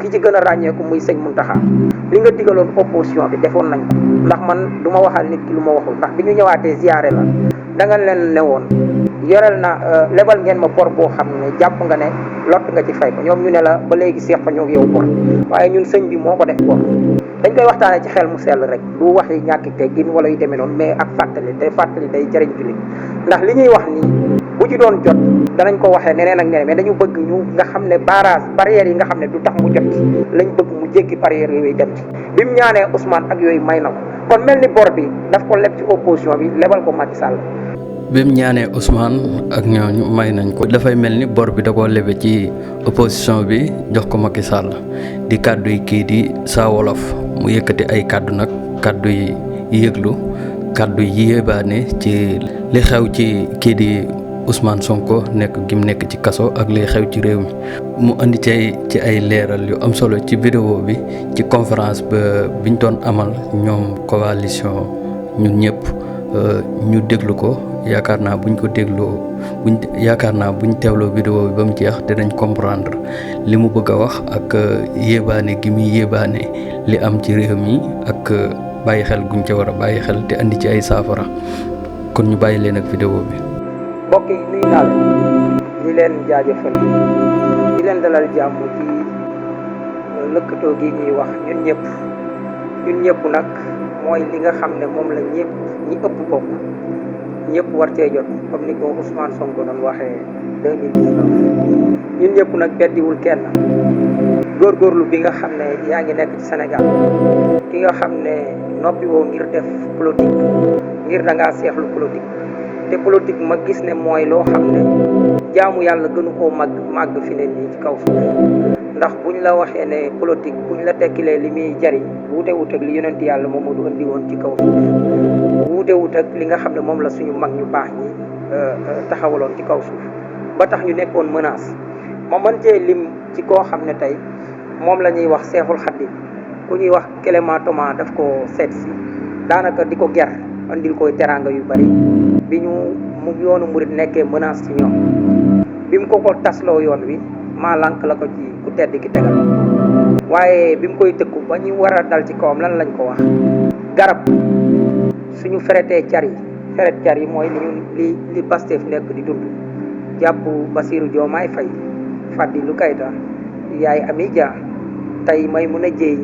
ki ci gën a ràññeeku muy sëñ Muntaxa li nga digaloon opposition bi defoon nañ ko ndax man du ma waxal nit ki lu ma waxul ndax bi ñu ñëwaatee ziyaare la da nga leen ne woon yoreel na lebal ngeen ma bor boo xam ne jàpp nga ne lott nga ci fay ko ñoom ñu ne la ba léegi seq ñoo yow bor waaye ñun sëñ bi moo ko def bor dañ koy waxtaanee ci xel mu sell rek du wax yi ñàkki teggin wala yu demee noonu mais ak fàttali te fàttali day jëriñ jullit ndax li ñuy wax nii bu ci doon jot danañ ko waxee neneen ak neneen mais dañu bëgg ñu nga xam ne barrières yi nga xam ne du tax mu jot ci lañ bëgg mu jéggi barrières yooyu dem ci bi mu ñaanee Ousmane ak yooyu may na ko kon mel ni bor bi daf ko leb ci opposition bi lebal ko Macky Sall. bi mu ñaanee Ousmane ak ñooñu may nañ ko dafay mel ni bor bi da koo lebe ci opposition bi jox ko Macky Sall di kàddu yi kii di Saa Wolof mu yëkkati ay kàddu nag kàddu yi yëglu kàddu yi yéebaane ci li xew ci kii di Ousmane Sonko nekk gi mu nekk ci kaso ak li xew ci réew mi mu indi ci ay leeral yu am solo ci vidéo bi ci conférence biñ doon amal ñoom coalition ñun ñëpp ñu déglu ko yaakaar naa buñ teewloo vidéo bi ba mu jeex dinañ comprendre li mu bëgg a wax ak yéebaane gi muy yéebaane li am ci réew mi ak bàyyi xel guñ ca war a bàyyi xel te andi ci ay saafara kon ñu bàyyi leen ak vidéo bi. mbokk yi nuyu naa leen di leen jaajëfal di leen dalal jàmm ci lëkkatoo gi ñuy wax ñun ñëpp nag mooy li nga xam ne moom la ñi ëpp bokk ñëpp war cee jot comme ni ko Ousmane Sonko doon waxee 2019 ñun ñëpp nag beddiwul kenn góorgóorlu bi nga xam ne yaa ngi nekk ci Sénégal ki nga xam ne noppi woo ngir def politique ngir da ngaa seexlu politique te politique ma gis ne mooy loo xam ne jaamu yàlla gënu koo màgg fi ne nii ci kaw suuf ndax buñ la waxee ne politique buñ la tekkilee li muy jariñ wuute wut ak li yonent yàlla moom moo du andi woon ci kaw suuf wuute wut ak li nga xam ne moom la suñu mag ñu baax ñi taxawaloon ci kaw suuf ba tax ñu nekkoon menace ma mën cee lim ci koo xam ne tey moom la ñuy wax Seexul Xaddim ku ñuy wax Clément Thomas daf ko seet si daanaka di ko ger andil koy teraanga yu bari bi mu yoonu murit nekkee menace ci ñoom bi mu ko tasloo yoon wi maa lànk la ko ci ku tedd ki tegal waaye bi mu koy tëkku ba ñu war a dal ci kawam lan lañ ko wax garab suñu feretee car yi mooy li Pastef nekk di dund jàpp Bassirou Diomaye Faye Fadilou Keïta yaay Amy Dia tey Maïmouna Dièye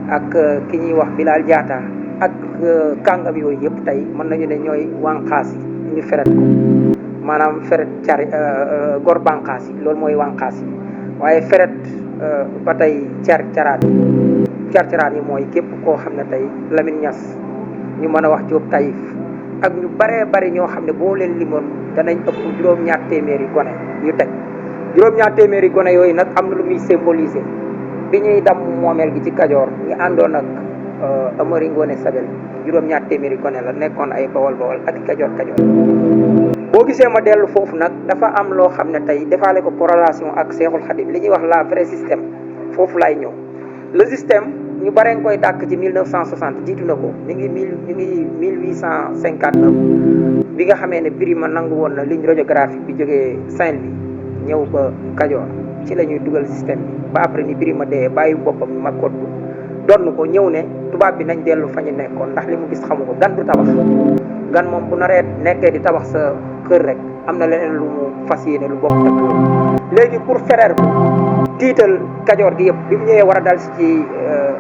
ak ki ñuy wax Bilal Diatta ak kàngam yooyu yëpp tey mën nañu ne ñooy wànqaas yi ñu feret ko maanaam feret gor bànqaas yi loolu mooy wànqaas yi waaye feret ba tey caraan yi mooy képp koo xam ne tey Lamine Niass ñu mën a wax Diop Taïf ak ñu baree bari ñoo xam ne boo leen limoon danañ ëpp juróom-ñaar téeméeri gone yu teg juróom-ñaar téeméeri gone yooyu nag am na lu muy symboliser bi ñuy damm moomeel gi ci Kajoor ñu àndoon ak Amari Ngoone Sabel juróom-ñaar téeméeri gone la nekkoon ay bawol ak kajoor boo gisee ma dellu foofu nag dafa am loo xam ne tey defaale ko corrélation ak Seexul Xadim li ñuy wax la vrai système foofu laay ñëw le système ñu bare nga koy dàkk ci 1960 jiitu na ko ñu ngi 1859 bi nga xamee ne Birima nangu woon na ligne radiographique bi jógee Saint-Louis ñëw ba Kajoor ci la ñuy dugal système bi ba après ni Birima dee bàyyi boppam ñu mag ko donn ko ñëw ne tubaab bi nañ dellu fa ñu nekkoon ndax li mu gis xamu ko gan du tabax gan moom bu naree nekkee di tabax sa kër rek am na leneen lu mu fas yéene lu bokk ak loolu léegi pour fereer ko tiital Kajoor gi yëpp bi mu ñëwee war a dal si ci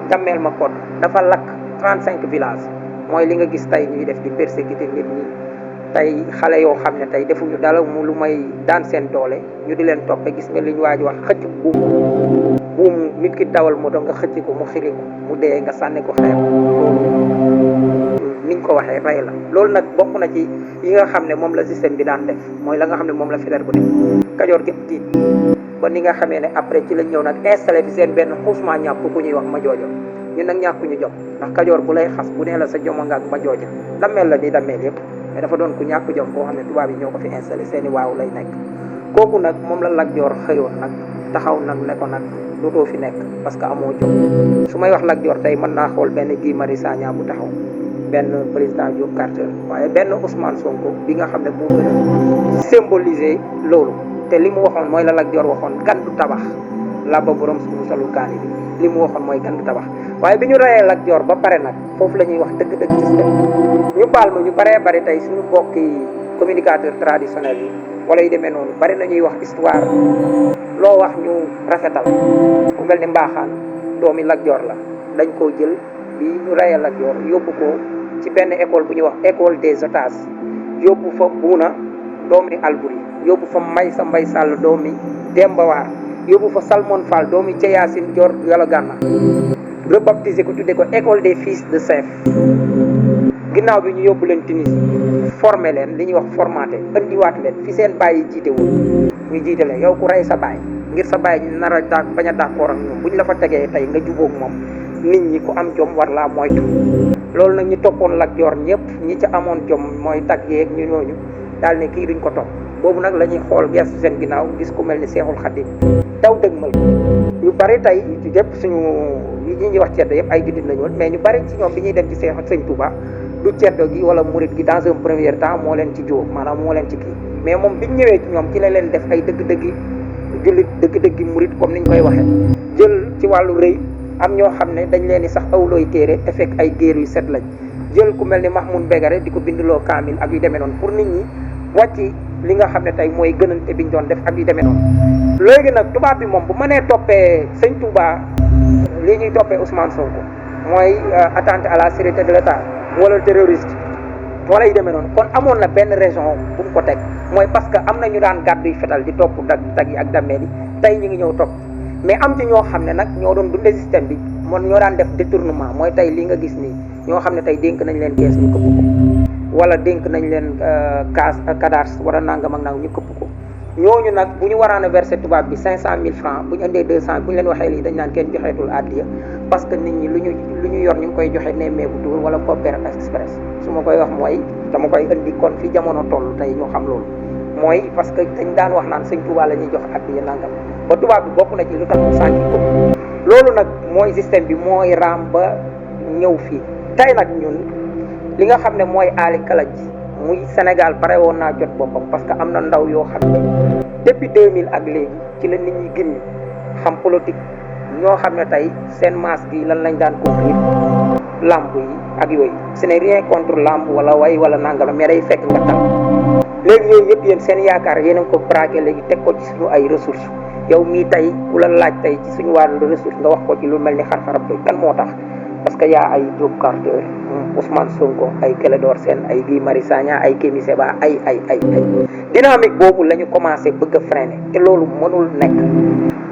Dameel ma Codé dafa lakk 35 villages mooy li nga gis tey ñuy def di persécuter nit ñi tey xale yoo xam ne tey defuñu dala mu lu may daan seen doole ñu di leen toppe gis nga li ñu waaj wax xëcc buum nit ki dawal moto nga xëcc ko mu xiri ko mu dee nga sànni ko xeer niñ ko waxee rey la loolu nag bokk na ci yi nga xam ne moom la système bi daan def mooy la nga xam ne moom la Faidherbe bu def Kajoor gépp tiit ba ni nga xamee ne après ci lañ ñëw nag installé fi seen benn xuusma ñàpp ku ñuy wax ma joojo ñun nag ñàkkuñu jom ndax Kajoor bu lay xas bu nee la sa joma nga ak ma jooja dammeel la ni dammeel yëpp mais dafa doon ku ñàkk jom koo xam ne tubaab yi ñoo ko fi installé seeni waaw lay nekk kooku nag moom la Lat Joor xëyoon nag taxaw nag ne ko nag dootoo fi nekk parce que amoo jom su may wax Lat Joor tey mën naa xool benn Guy Marius Sagna bu taxaw benn président Diop Carter waaye benn Ousmane Sonko bi nga xam ne moo gën a symboliser loolu te li mu waxoon mooy la Lat Joor waxoon gan du tabax Làbba borom suñu salu kaani bi li mu waxoon mooy gën tabax waaye bi ñu reyee Lat Joor ba pare nag foofu la ñuy wax dëgg-dëgg système ñu baal ma ñu baree bari tey suñu mbokki communicateur traditionnel yi wala yu demee noonu bari na ñuy wax histoire loo wax ñu rafetal ku mel ni Mbaaxaan doomi Lat Joor la dañ koo jël bi ñu reyee Lat Joor yóbbu ko ci benn école bu ñuy wax école des otages yóbbu fa Buuna doomi Alburi yóbbu fa Maysa Mbay Sàll doomi Demba Waar yóbbu fa Salmon Fall doomi Ceyaasin Joor Yolo Gànna rebaptisé ko tudde ko école des fils de Seif ginnaaw bi ñu yóbbu leen Tunis formé leen li ñuy wax formaté andiwaat leen fi seen bàyyi jiite woon ñu jiite leen yow ku rey sa baay ngir sa baay ñu nar a bañ a d'accord ak ñoom bu ñu la fa tegee tey nga jubóog moom nit ñi ku am jom war laa moytu loolu nag ñi toppoon Lat Joor ñëpp ñi ca amoon jom mooy tag yeeg ñu ñooñu daal ne kii duñ ko topp boobu nag la ñuy xool gestu seen ginnaaw gis ku mel ni Seexul Xadiim daw dëgmal ko ñu bari tey yëpp suñu ñi ñuy wax ceddo yëpp ay jullit lañu woon mais ñu bari ci ñoom bi ñuy dem ci Seex Sëñ Touba du ceddo gi wala murit gi dans un premier temps moo leen ci jóo maanaam moo leen ci kii mais moom biñ ñëwee ci ñoom ci la leen def ay dëgg-dëggi jullit dëgg-dëggi murit comme niñ koy waxee jël ci wàllu rëy am ñoo xam ne dañ leen di sax awlooy téere te fekk ay géer yu set lañ jël ku mel ni Mahmoud Begare di ko bindloo kaamil ak yu demee noonu pour nit ñi wàcc li nga xam ne tey mooy gënante biñ doon def ak yu demee noonu léegi nag tubaab bi moom bu mënee toppee Sëñ Touba lii ñuy toppee Ousmane Sonko mooy atteinte à la sécurité de l'État wala terroriste wala yu demee noonu kon amoon na benn raison bu mu ko teg mooy parce que am na ñu daan gàdduy fetal di topp dag yi ak dammeel yi tey ñu ngi ñëw topp mais am ci ñoo xam ne nag ñoo doon dundee système bi moom ñoo daan def détournement mooy tey li nga gis nii ñoo xam ne tey dénk nañ leen kees ñu këpp ko wala dénk nañ leen cadastre wala nangam ak nangam ñu këpp ko ñooñu nag bu ñu waraan a verser tubaab bi 500 000 francs bu ñu indee 200 bu ñu leen waxee lii dañ naan kenn joxeetul addiya parce que nit ñi lu ñu yor ñu ngi koy joxe ne meebu tuur wala Kopper Express su ma koy wax mooy dama koy indi kon fi jamono toll tey ñu xam loolu mooy parce que dañ daan wax naan Sëñ Tuubaa la ñuy jox addiya nangam ba tubaab bi bokk na ci lu tax mu sànki ko loolu nag mooy système bi mooy raam ba ñëw fii tey nag ñun li nga xam ne mooy aali kalaj muy Sénégal pare woon naa jot boppam parce que am na ndaw yoo xam ne depuis 2000 ak léegi ci la nit ñi gën xam politique ñoo xam ne tey seen masse gi lan lañ daan couvrir lamb yi ak yooyu ce n'est rien contre lamb wala way wala nangam mais day fekk nga tam léegi yooyu yëpp yéen seen yaakaar yéen a ngi ko braqué léegi teg ko ci suñu ay ressources yow mii tey ku la laaj tey ci suñu wàllu ressource nga wax ko ci lu mel ni xar-xarab doy kan moo tax parce que yaa ay Diop Carter Ousmane Sonko ay Clédor Sène ay Guy Marius Sagna ay Kémi Séba ay dynamique boobu la ñu commencé bëgg a freiner te loolu mënul nekk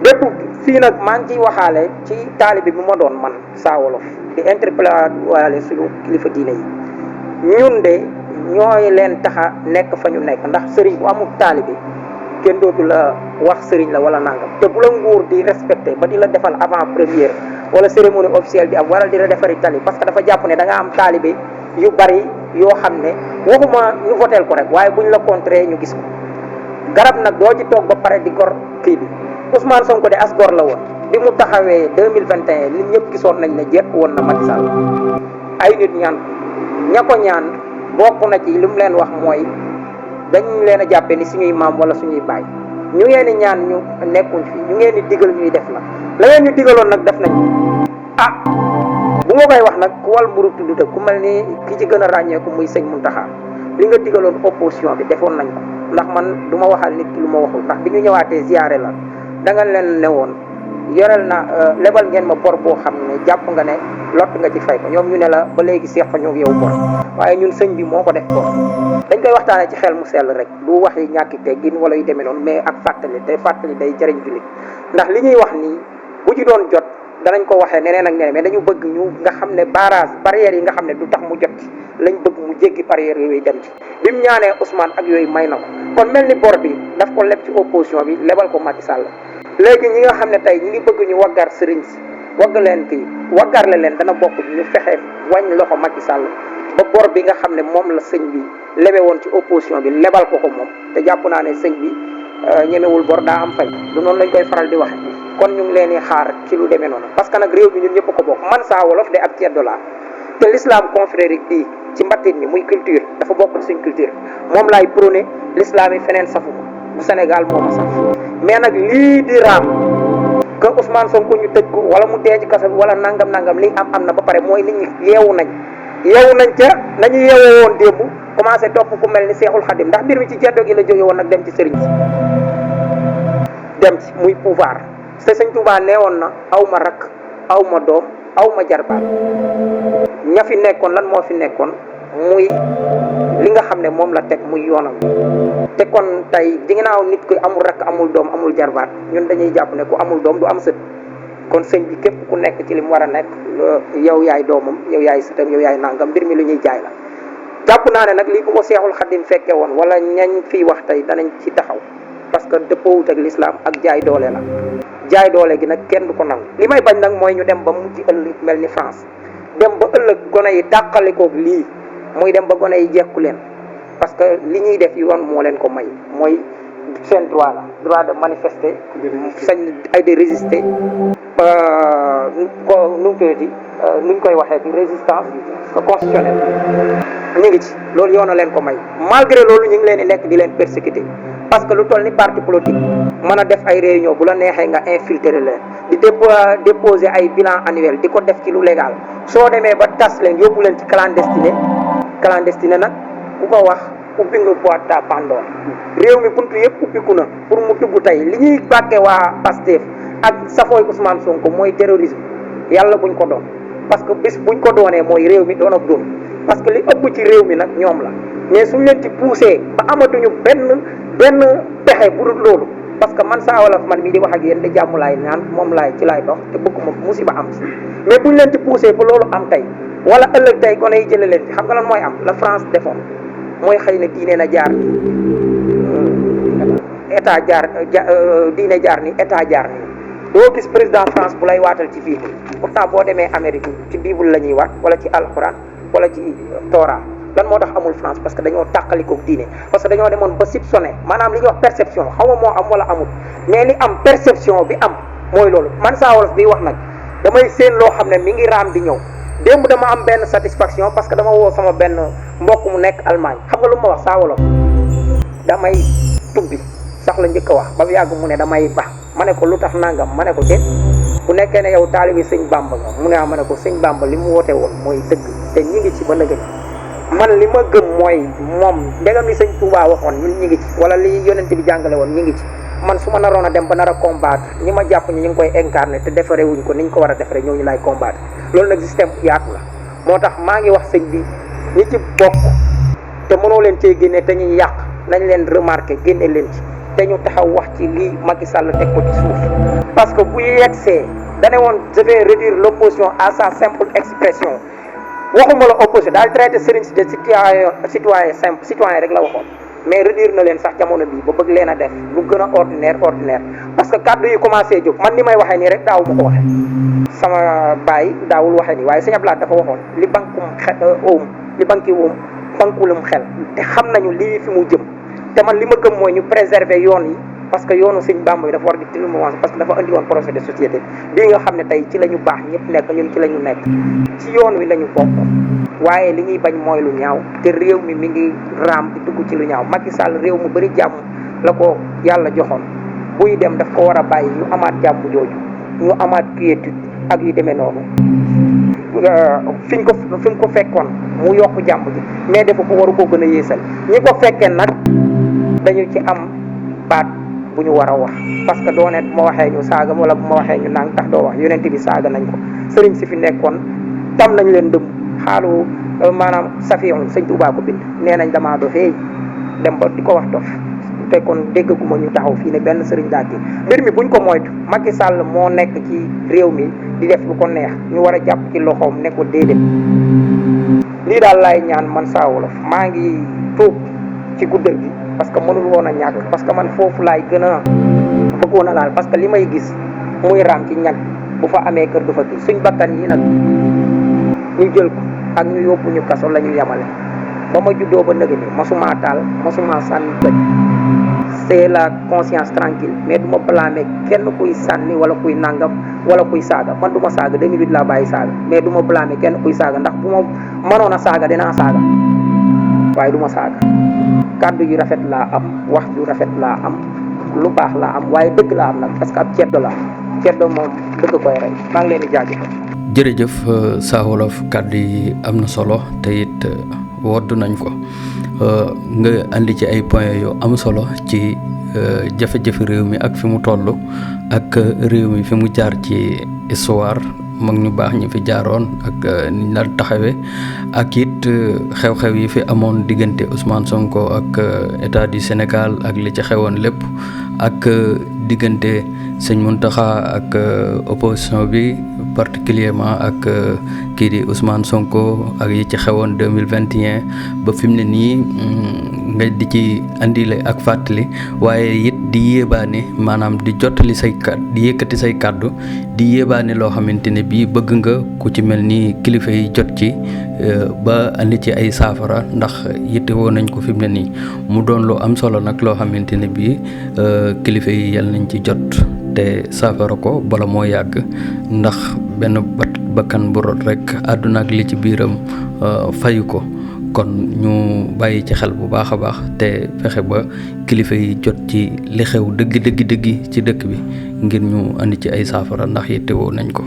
lépp fii nag maa ngi ciy waxaale ci taalibe bi ma doon man Saa Wolof di interpeller waale suñu kilifa diine yi ñun de ñooy leen taxa nekk fa ñu nekk ndax sëriñ bu amul taalibe kenn dootu la wax sëriñ la wala nangam te bu la nguur di respecté ba di la defal avant première wala cérémonie officielle di am waral di la defari tali parce que dafa jàpp ne da nga am taalibe yu bari yoo xam ne waxuma ñu voteel ko rek waaye buñ la contré ñu gis ko garab nag doo ci toog ba pare di gor kii bi Ousmane Sonko de as gor la woon bi mu taxawee 2021 li ñëpp gisoon nañ ne jekk woon na Macky Sall ay nit ñaan ña ko ñaan bokk na ci li mu leen wax mooy dañ leen a jàppee ni suñuy maam wala suñuy baay ñu ngeen di ñaan ñu nekkuñ fi ñu ngeen di digal ñuy def la ngeen ñu digaloon nag def nañ bu ma koy wax nag ku wal mburu tudd te ku mel ni ki ci gën a ràññeeku muy sëñ Mountakha li nga digaloon opposition bi defoon nañ ko ndax man du ma waxal nit ki lu ma waxul ndax bi ñu ñëwaatee ziyaare la da nga leen ne woon yoreel na lebal ngeen ma bor boo xam ne jàpp nga ne lott nga ci fay ko ñoom ñu ne la ba léegi seex fa ñoo yow bor waaye ñun sëñ bi moo ko def bor dañ koy waxtaanee ci xel mu sell rek du wax yi ñàkki teggin wala yu demee noonu mais ak fàttali te fàttali day jëriñ jullit ndax li ñuy wax nii bu ci doon jot danañ ko waxee neneen ak neneen mais dañu bëgg ñu nga xam ne barrières yi nga xam ne du tax mu jot ci lañ bëgg mu jéggi barrières yooyu dem ci bi mu ñaanee Ousmane ak yooyu may na ko kon mel ni bor bi daf ko leb ci opposition bi lebal ko Macky Sall léegi ñi nga xam ne tey ñi ngi bëgg ñu waggar sëriñ si wagg leen kii waggar la leen dana bokk ñu fexe wàññ loxo Macky Sall ba bor bi nga xam ne moom la sëñ bi lebe woon ci opposition bi lebal ko moom te jàpp naa ne sëñ bi ñemewul bor daa am fay du noonu lañ koy faral di waxe kon ñu ngi leen di xaar ci lu demee noonu parce que nag réew mi ñun ñëpp ko bokk man Saa Wolof de ab ceddo laa te l'islam confrérique bii ci mbattit mi muy culture dafa bokk ci suñ culture moom laay prôné l'islam yi feneen safu ko bu Sénégal moo ma saf mais nag lii di raam que Ousmane Sonko ñu tëj ko wala mu dee ci kaso bi wala nangam nangam li am na ba pare mooy nit ñi yeewu nañ ca nañu yeewoo woon démb commencé topp ku mel ni Seexul Xadim ndax mbir mi ci ceddo gi la jóge woon nag dem ci sëriñ si dem ci muy pouvoir te sëñ Touba nee woon na aw ma rakk aw ma doom aw ma jarbaat ña fi nekkoon lan moo fi nekkoon muy li nga xam ne moom la teg muy yoonam te kon tey ginnaaw nit ku amul rakk amul doom amul jarbaat ñun dañuy jàpp ne ku amul doom du am sët kon sëñ bi képp ku nekk ci li mu war a nekk yow yaay doomam yow yaay sëtam yow yaay nangam mbir mi lu ñuy jaay la. jàpp naa ne nag lii bu ko Seexul Xadim fekke woon wala ñañ fiy wax tey danañ ci taxaw parce que dëppoowut ak l'islam ak jaay doole la jaay doole gi nag kenn du ko nangu. li may bañ nag mooy ñu dem ba mu ci ëllëg mel ni France dem ba ëllëg gone yi dàqalikoog lii muy dem ba gone yi jekku leen parce que li ñuy def yoon moo leen ko may mooy seen droit la droit de manifester sañ ay de résister nuñ koy waxee ci résistance constitutionnelle ñu ngi ci loolu yoon na leen ko may malgré loolu ñu ngi leen di nekk di leen persécuter parce que lu toll ni parti politique mën a def ay réunion bu la neexee nga infiltrer leen di déposer ay bilan annuel di ko def ci lu légal soo demee ba tas leen yóbbu leen ci clandestiné nag ku ko wax ubbi nga boîte à Pandore réew mi buntu yëpp ubbiku na pour mu dugg tey li ñuy bàkke waa Pastef ak safooy Ousmane Sonko mooy terrorisme yàlla buñ ko doon parce que bis buñ ko doonee mooy réew mi doon ak doon parce que li ëpp ci réew mi nag ñoom la mais suñ leen ci poussé ba amatuñu benn pexe bu dul loolu parce que man Saa Wolof man mii di wax ak yéen de jàmm laay naan moom laay ci laay dox te bëgguma musiba am si mais buñ leen ci poussé ba loolu am tey wala ëllëg tey gone yi jëlee leen ci xam nga lan mooy am la France defoon mooy xëy na diine na jaar ni état diine jaar ni état jaar ni doo gis président France bu lay waatal ci bible pourtant boo demee Amérique ci bible la ñuy waat wala ci alxuraan wala ci Torah lan moo tax amul France parce que dañoo tàqalikoog diine parce que dañoo demoon ba soupçonné maanaam li ñuy wax perception xaw ma moo am wala amul mais li am perception bi am mooy loolu man Saa Wolof bi wax nag damay seen loo xam ne mi ngi raam di ñëw démb dama am benn satisfaction parce que dama woo sama benn mbokk mu nekk Allemagne xam nga lu ma wax Saa Wolof damay tubbi sax la njëkk a wax ba mu yàgg mu ne damay ba ma ne ko lu tax nangam ma ne ko déet bu nekkee ne yow taalibi sëñ Bamba nga mu ne ma ne ko sëñ Bamba li mu woote woon mooy dëgg te ñi ngi ci ba nëgëj man li ma gëm mooy moom ndegam li sëñ Touba waxoon ñun ñi ngi ci wala li yonent bi jàngale woon ñi ngi ci man su ma naroon a dem ba nar a combattre ñi ma jàpp ñi ñu ngi koy incarné te defaree wuñ ko ni ñu ko war a defaree ñooñu laay combattre loolu nag système bu yaatu la moo tax maa ngi wax sëñ bi ñi ci bokk te mënoo leen cee génne te ñuy yàq nañ leen remarqué génne leen ci te ñu taxaw wax ci lii Macky Sall teg ko ci suuf parce que bu yegsee dane woon je vais réduire l'opposition à sa simple expression waxuma la opposition daal traité sëriñ si de citoyen simple citoyen rek la waxoon mais réduire na leen sax jamono bii ba bëgg leen a def lu gën a ordinaire parce que kàddu yi commencé jóg man ni may waxee nii rek daaw ma ko waxee sama baay daawul waxee nii waaye sëñ Ablaye dafa waxoon li banki woom bankulum xel te xam nañu lii fi mu jëm te man li ma gëm mooy ñu préserver yoon yi parce que yoonu sëñ Bamba bi dafa war di témoin parce que dafa andi woon projet de société bii nga xam ne tey ci la ñu baax ñëpp nekk ñun ci la ñu nekk ci yoon wi la ñu bokk waaye li ñuy bañ mooy lu ñaaw te réew mi ngi raam di dugg ci lu ñaaw Macky Sall réew mu bëri jàmm la ko yàlla joxoon buy dem daf ko war a bàyyi ñu amaat jàmm jooju ñu amaat quiétude ak yu demee noonu fi mu ko fekkoon mu yokk jàmm ji mais dafa ko waru koo gën a yéesal ñi ko fekkee nag dañu ci am baat bu ñu war a wax parce que doo ne bu ma waxee ñu saaga wala bu ma waxee ñu nang tax doo wax yonent bi saaga nañ ko sëriñ si fi nekkoon tam nañ leen dëm xaalu maanaam safiyoon sëñ Tuubaa ko bind nee nañ damaa dofee dem ba di ko wax dof te kon déggaguma ñu taxaw fii ne benn sëriñ daa kii mbir mi buñ ko moytu Macky Sall moo nekk ci réew mi di def lu ko neex ñu war a jàpp ci loxoom ne ko déedéet lii daal laay ñaan man Saa Wolof maa ngi tuub ci guddal gi parce que mënul woon a ñàkk parce que man foofu laay gën a bëggoon a laal parce que li may gis muy raam ci ñag bu fa amee kër du fa kii suñ bakkan yi nag ñu jël ko ak ñu yóbbu ñu kaso la ñu yemale ba ma juddoo ba nëgë ni masuma taal masuma sànni bëj c'est la conscience tranquille mais du ma blâmer kenn kuy sànni wala kuy nangam wala kuy saaga man du ma saaga 2008 laa bàyyi saaga mais du ma blâmer kenn kuy saaga ndax bu ma mënoon a saaga dinaa saaga waaye du ma saaga kàddu yu rafet laa am wax ju rafet laa am lu baax laa am waaye dëgg laa am nag parce que ab ceddo laa ceddo moom dëgg koy rey. maa ngi leen di jaajëfal. jërëjëf Saa Wolof kàddu yi am na solo te it wodd nañ ko nga andi ci ay point yu am solo ci jafe-jafe réew mi ak fi mu toll ak réew mi fi mu jaar ci histoire mag ñu baax ñi fi jaaroon ak niñ daan taxawee ak it xew-xew yi fi amoon diggante Ousmane Sonko ak état du Sénégal ak li ci xewoon lépp ak diggante sëñ Mountakha ak opposition bi particulièrement ak kii di Ousmane Sonko ak yi ci xewoon 2021 ba fi mu ne nii nga di ci andile ak fàttali waaye it di yéebaane maanaam di jottali say kàddu di yëkkati say kàddu di yéebaane loo xamante ne bii bëgg nga ku ci mel ni kilifa yi jot ci ba andi ci ay saafara ndax yittewoo nañ ko fi mu ne nii mu doon lu am solo nag loo xamante ne bii kilifa yi yal nañ ci jot te saafara ko bala moo yàgg ndax benn bakkan bu rot rek àdduna ak li ci biiram fayu ko kon ñu bàyyi ci xel bu baax a baax te fexe ba kilifa yi jot ci li xew dëgg ci dëkk bi ngir ñu andi ci ay saafara ndax yittewoo nañ ko.